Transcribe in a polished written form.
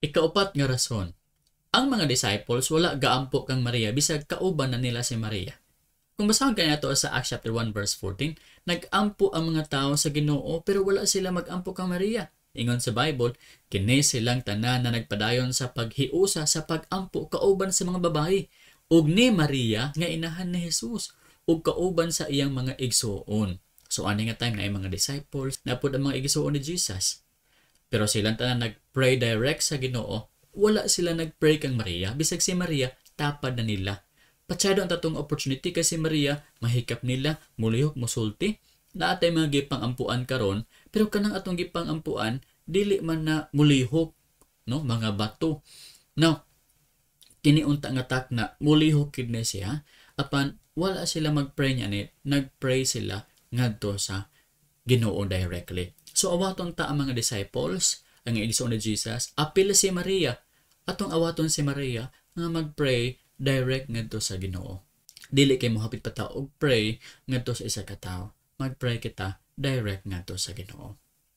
Ikaupat nga rason, ang mga disciples wala gaampo kang Maria bisag kauban na nila si Maria. Kung basahon kani ato sa Acts chapter 1 verse 14, nag-ampo ang mga tao sa Ginoo pero wala sila mag-ampo kang Maria. Ingon sa Bible, kini silang tanan na nagpadayon sa paghiusa sa pag-ampo kauban sa mga babae ug ni Maria nga inahan ni Jesus ug kauban sa iyang mga igsuon. So ani nga time na ay mga disciples na pud ang mga igsuon ni Jesus. Pero silang tanan nag-pray direct sa Ginoo, wala sila nag-pray kang Maria bisag si Maria tapad na nila. Patsado ang tatong opportunity kay si Maria mahikap nila, mulihok, musulti. Naa tay mga gipang-ampuan karon, pero kanang atong gipang-ampuan dili man na mulihok, no, mga bato. Now, kini unta nga takna mulihok gid ni siya, apan wala sila mag-pray niya ni, nag-pray sila ngadto sa Ginoo directly. So awaton ta ang mga disciples, ang igsoon ni Jesus, apil si Maria. Atong awaton si Maria nga mag-pray direct ngadto sa Ginoo. Dili kay mohapit pa ta og pray ngadto sa isa ka tawo. Mag-pray kita direct ngadto sa Ginoo.